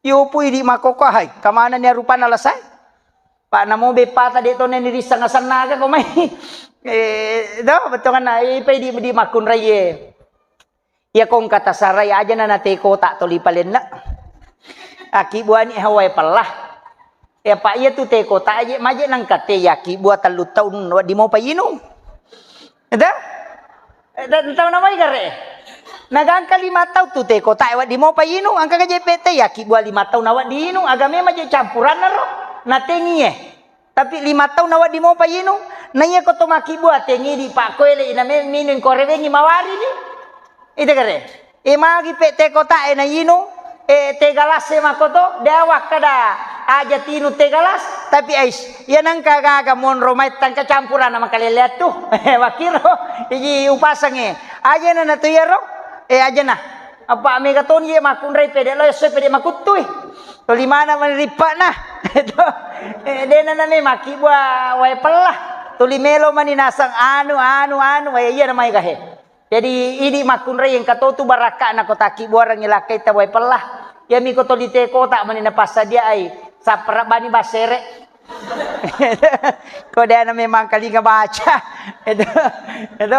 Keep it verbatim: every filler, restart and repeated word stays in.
Yopu idi makkokkoe, hai, kamanani rupanna lasai? Pak namo beppata de' tone ni rissang asannaga ko mai. Eh, do, bettuanna, eh, ipa idi, di makkunrai e. Iya ko engka tasarai aja na, na te kota toli palenna. Aki buani hawae pella. Ya, Pak, iya tu te kota aje, maje nangka te yaki bua tellu taun, wedding mopa inung. Eda? Eda, tau namai gare. Nagangka lima taun tu te kota, wedding mopa inung, angka gaje pete yaki bua lima taun, wedding inung, aga memang je campuranna ro, na tengie. Tapi lima taun, wedding mopa inung, na iya ko to maki bua, tengi di Pak Koele, ina me-, minung ko rewengi mawari ni. Ite gare. E magi pe te kota e na inung, e te galas e makoto, de' awakkada aja tinu te galas, tapi ais, iya nangka gaga monro mai tangka campuranna makalele tu. Wakiro, iji upasange. Aja na, na tu iyaro, e aja na. Apa mega toni ye makkunrai pede lo, esso pede makuttui. Toli mana mani rippana. Itu. E, de' na, na me maki bua wae pella. Tuli melo mani nasang anu, anu, anu, wae iya namai gahe. Jadi, idi makkunrai engka to tu barakka'na ko takkibuarengngi lakkai tawai pella. Iyami ko toli te kota mani napassadiai, sappara bani bassere. Ko de' na memang kalinga baca. Itu, itu